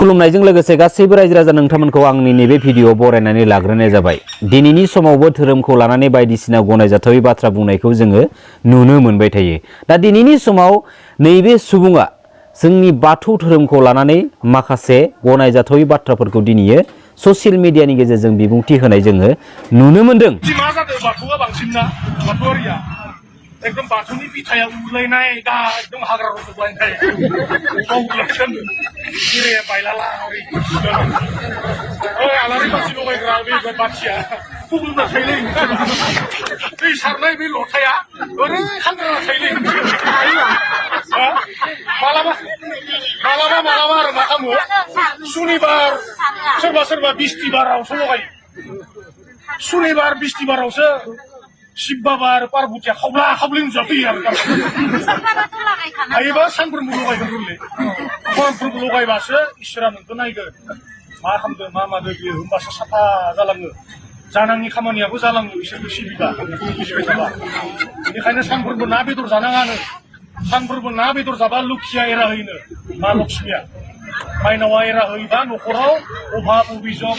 खुलुमनायजों लोगोसे गासैबो रायजो राजा नोंथांमोनखौ आंनि नैबे भिडिअ बरायनानै लाग्रोनाय जाबाय। दिनैनि समावबो धोरोमखौ लानानै बायदिसिना गनायजाथावै बाथ्रा बुंनायखौ जोङो नुनो मोनबाय थायो। दा दिनैनि समाव नैबे सुबुङा जोंनि बाथौ धोरोमखौ लानानै माखासे गनायजाथावै बाथ्राफोरखौ दिनैयो ससियेल मिडियानि गेजेरजों बिबुंथि होनाय जोङो नुनो मोनदों। मा जादों बाथौआ बांसिनना बाथौआरिया एकदम बाथौनि बिथाया उलायनाय दा एकदम हाग्रा रज'लायनाय बावलायसन गिराया बायलाला ओरै आलारि बाथि लगायग्रा बे बाथिया खुलुमना थायोलै दै सारनाय बे लथाया ओरै खांग्रा थायोलै मालाबा आरो मा खालामो सुनिबार सोरबा बिस्तिबारावसो लगायो सुनिबार बिस्तिबारावसो शिब बाबा आरो पार्बतिया खावला खावलि नुजाफैयो आरो हायोबा सानफ्रोमबो लगायगोन गोरलै सानफ्रोमबो लगायबासो इसोरा नोंखौ नायगोन मा खालामदों मा मादों बियो होमबासो साफा जालाङो जानांनि खामानियाबो जालाङो बिसोरखौ सिबिबा मिथिबाय थाबा बेनिखायनो सानफ्रोमबो ना बेदर जानाङानो सानफ्रोमबो ना बेदर जाबा लुखिया एरा होयोनो मा लक्ष्मिया माइनावा एरा होयोबा न'खराव अभाब अभिजग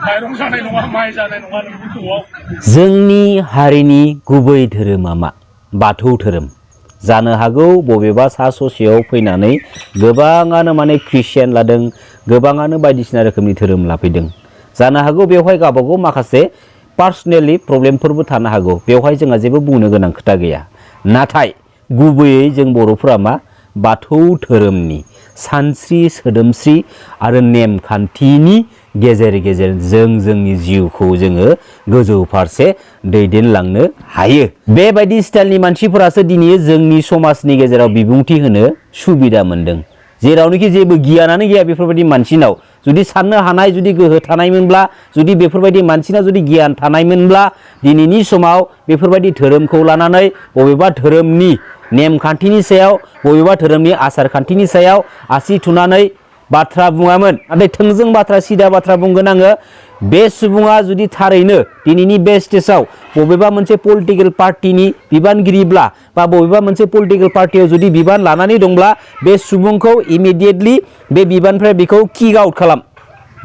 माइरं जानाय नङा माइ जानाय नङा न'आव। जोंनि हारिनि गुबै धोरोमा मा? बाथौ धोरोम। जानो हागौ बबेबा सा ससेयाव फैनानै गोबाङानो माने ख्रिस्टियान लादों, गोबाङानो बायदिसिना रोखोमनि धोरोम लाफैदों। जानो हागौ बेवहाय गावबागाव माखासे पार्सनेलि प्रब्लेमफोरबो थानो हागौ, बेवहाय जोंहा जेबो बुंनो गोनां खोथा गैया। नाथाय गुबैयै जों बर'फोरा मा? बाथौ धोरोमनि सानस्रि सोदोमस्रि आरो नेमखान्थिनि गेजेर गेजेर जोंनि जिउखौ जोङो गोजौ फारसे दैदेनलांनो हायो। बेबायदि स्टाइलनि मानसिफोरासो दिनै जोंनि समाजनि गेजेराव बिबुंथि होनो सुबिदा मोनदों। जेरावनोखि जेबो गियानानो गैया बेफोरबायदि मानसिनाव जुदि साननो हानाय जुदि गोहो थानायमोनब्ला, जुदि बेफोरबायदि मानसिनाव जुदि गियान थानायमोनब्ला दिनैनि समाव बेफोरबायदि धोरोमखौ लानानै बबेबा धोरोमनि नेमखान्थिनि सायाव, बबेबा धोरोमनि आसार खान्थिनि सायाव आसि थुनानै बाथ्रा बुङामोन। नाथाय थोंजों बाथ्रा सिदा बाथ्रा बुंगोन आङो, बे सुबुङा जुदि थारैनो दिनैनि बे स्टेजाव बबेबा मोनसे पलिटिकेल पार्टिनि बिबानगिरिब्ला बा बबेबा मोनसे पलिटिकेल पार्टियाव जुदि बिबान लानानै दंब्ला बे सुबुंखौ इमिडियेटलि बे बिबाननिफ्राय बेखौ किक आउट खालाम।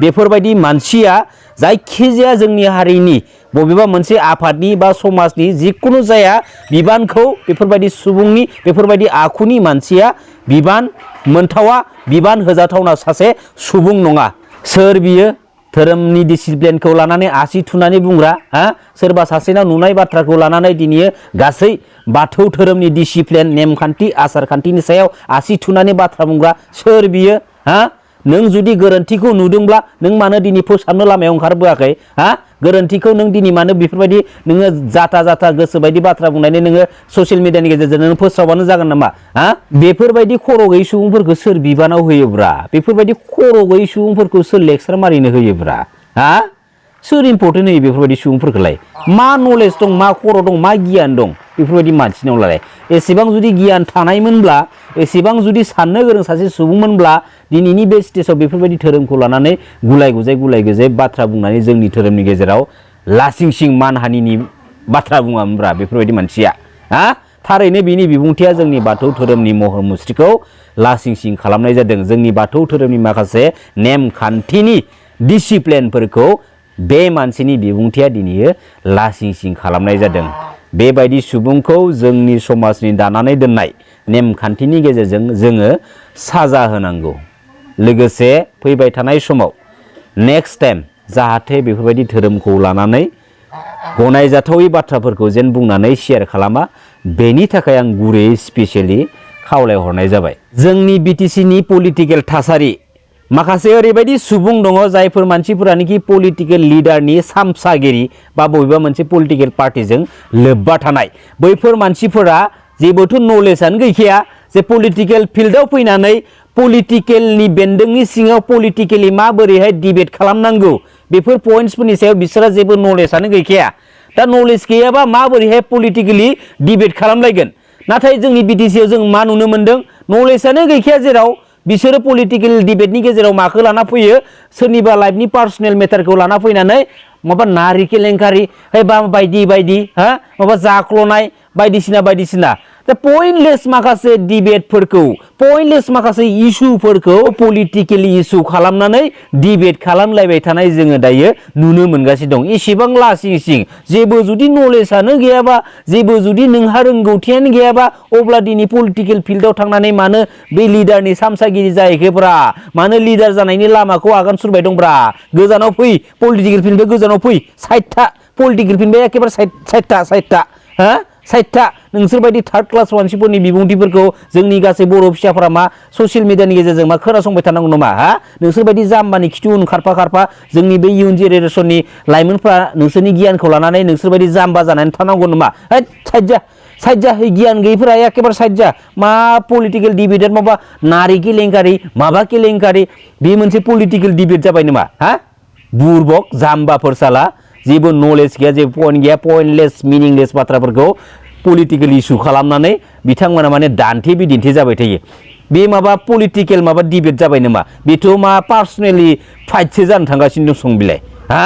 बेफोरबायदि मानसिया जायखिजाया जोंनि हारिनि बबेबा मोनसे आफादनि बा समाजनि जिखुनु जाया बिबानखौ बेफोरबायदि सुबुंनि बेफोरबायदि आखुनि मानसिया बिबान मोनथावा, बिबान होजाथावना सासे सुबुं नङा। सोर बियो? धोरोमनि डिसिप्लिनखौ लानानै आसि थुनानै बुंग्रा, सोरबा सासेनाव नुनाय बाथ्राखौ लानानै दिनै गासै बाथौ धोरोमनि डिसिप्लिन नेमखान्थि आसार खान्थिनि सायाव आसि थुनानै बाथ्रा बुंग्रा सोर बियो? नों जुदि गोरोन्थिखौ नुदोंब्ला नों मानो दिनै फोसाबनो लामायाव ओंखारबोआखै? गोरोन्थिखौ नों दिनै मानो बेफोरबायदि नोङो जाथा गोसो बायदि बाथ्रा बुंनानै नोङो ससियेल मिडियानि गेजेरजों नों फोसावबानो जागोन नामा? बेफोरबायदि खर' गैयै सुबुंफोरखौ सोर बिबानाव होयोब्रा? बेफोरबायदि खर' गैयै सुबुंफोरखौ सोर लेक्सार मारिनो होयोब्रा? सोर इम्पर्टेन्ट होयो बेफोरबायदि सुबुंफोरखौलाय? मा नलेज दं, मा खर' दं, मा गियान दं बेफोरबायदि मानसिनावलाय? एसेबां जुदि गियान थानायमोनब्ला, एसेबां जुदि साननो गोरों सासे सुबुंमोनब्ला दिनैनि बे स्टेजाव बेफोरबायदि धोरोमखौ लानानै गुलाय गुजाय बाथ्रा बुंनानै जोंनि धोरोमनि गेजेराव लासिंसिं मानहानिनि बाथ्रा बुङामोनब्रा बेफोरबायदि मानसिया। थारैनो बिनि बिबुंथिया जोंनि बाथौ धोरोमनि महर मुस्रिखौ लासिंसिं खालामनाय जादों। जोंनि बाथौ धोरोमनि माखासे नेमखान्थिनि डिसिप्लिनफोरखौ बे मानसिनि बिबुंथिया दिनै लासिंसिं खालामनाय जादों। बेबायदि सुबुंखौ जोंनि समाजनि दानानै दोननाय नेमखान्थिनि गेजेरजों जोङो साजा होनांगौ। लोगोसे फैबाय थानाय समाव नेक्स्ट टाइम जाहाथे बेफोरबायदि धोरोमखौ लानानै गनायजाथावै बाथ्राफोरखौ जेन बुंनानै शेयार खालामा, बेनि थाखाय आं गुरैयै स्पेसियेलि खावलायहरनाय जाबाय। जोंनि बिटिसिनि पलिटिकेल थासारि माखासे ओरैबायदि सुबुं दङ जायफोर मानसिफोरानोखि पलिटिकेल लिडारनि सामसागिरि बा बबेबा मोनसे पलिटिकेल पार्टिजों लोब्बा थानाय, बैफोर मानसिफोरा जेबोथ' नलेजआनो गैखाया जे पलिटिकेल फिल्डआव फैनानै पलिटिकेलनि बेन्दोंनि सिङाव पलिटिकेलि माबोरैहाय डिबेट खालामनांगौ बेफोर पइन्ट्सफोरनि सायाव बिसोरहा जेबो नलेजआनो गैखाया। दा नलेज गैयाबा माबोरैहाय पलिटिकेलि डिबेट खालामलायगोन? नाथाय जोंनि बिटिसिआव जों मा नुनो मोनदों? नलेजआनो गैखाया, जेराव बिसोरो पलिटिकेल डिबेटनि गेजेराव माखौ लाना फैयो? सोरनिबा लाइफनि पार्सनेल मेटारखौ लाना फैनानै माबा नारि केलेंकारि बायदि बायदि माबा जाख्ल'नाय बायदिसिना दा पइन्टलेस माखासे डिबेटफोरखौ पइन्टलेस माखासे इस्युफोरखौ पलिटिकेलि इस्यु खालामनानै डिबेट खालामलायबाय थानाय जोङो दायो नुनो मोनगासिनो दं एसेबां लासिं सिं जेबो जुदि नलेजआनो गैयाबा जेबो जुदि नोंहा रोंगौथियानो गैयाबा अब्ला दिनै पलिटिकेल फिल्डआव थांनानै मानो बे लिडारनि सामसागिरि जाहैखोब्रा मानो लिडार जानायनि लामाखौ आगान सुरबाय दंब्रा गोजानाव फै पलिटिकेल फिल्डनिफ्राय गोजानाव फै साइडथा पलिटिकेल फिल्डनिफ्राय एखेबारे साइडथा हा साइडथा नोंसोर बायदि थार्ड क्लास मानसिफोरनि बिबुंथिफोरखौ जोंनि गासै बर' फिसाफोरा मा ससियेल मिडियानि गेजेरजों मा खोनासंबाय थानांगौ नामा हा नोंसोर बायदि जाम्बानि खिथु उन खारफा जोंनि बे इयुन जेनेरेसननि लाइमोनफ्रा नोंसोरनि गियानखौ लानानै नोंसोर बायदि जाम्बा जानानै थानांगौ नामा साइड जा गियान गैयैफोरा एखेबारे साइड जा मा पलिटिकेल डिबेट माबा नारि केलेंकारि माबा केलेंकारि बे मोनसे पलिटिकेल डिबेट जाबाय नामा हा बुरबक जाम्बाफोर साला जेबो नलेज गैया जेबो पइन्ट गैया पइन्टलेस मिनिंलेस बाथ्राफोरखौ पलिटिकेल इस्यु खालामनानै बिथांमोना माने दान्थे बिदिन्थे जाबाय थायो बे माबा पलिटिकेल माबा डिबेट जाबाय नामा बेथ' मा पार्सनेलि फाइटसो जानो थांगासिनो दं बिलाय हा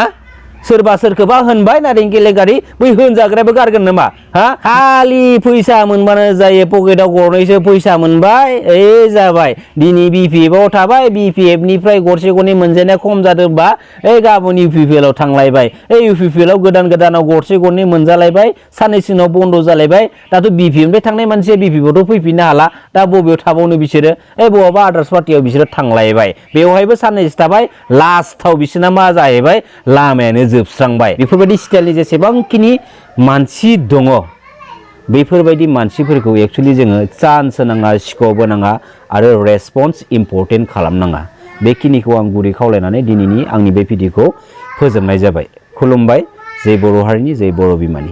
सोरबा सोरखौबा होनबाय नारें गेलेगारि बै होनजाग्रायाबो गारगोन नामा हा खालि फैसा मोनबानो जायो पकेटाव गरनैसो फैसा मोनबाय जाबाय दिनै बिपिएफआव थाबाय बिपिएफनिफ्राय गरसे गरनै मोनजानाया खम जादोंबा गाबोन इउपिपिएलआव थांलायबाय इउपिपिएलआव गोदानाव गरसे गरनै मोनजालायबाय साननैसो उनाव बन्द जालायबाय दाथ' बिपिएफनिफ्राय थांनाय मानसिया बिपिएफआवथ' फैफिननो हाला दा बबेयाव थाबावनो बिसोरो बहाबा आदार्स पार्टियाव बिसोरो थांलायबाय बेवहायबो साननैसो थाबाय लास्टआव बिसोरना मा जाहैबाय लामायानो जोबस्रांबाय बेफोरबायदि स्टाइलनि जेसेबांखिनि मानसि दङ बेफोरबायदि मानसिफोरखौ एक्चुअलि जोङो चान्स होनाङा स्कप होनाङा आरो रेसपन्स इम्परटेन्ट खालामनाङा बेखिनिखौ आं गुरै खावलायनानै दिनैनि आंनि बे भिडिअखौ फोजोबनाय जाबाय खुलुमबाय जै बर' हारिनि जै बर' बिमानि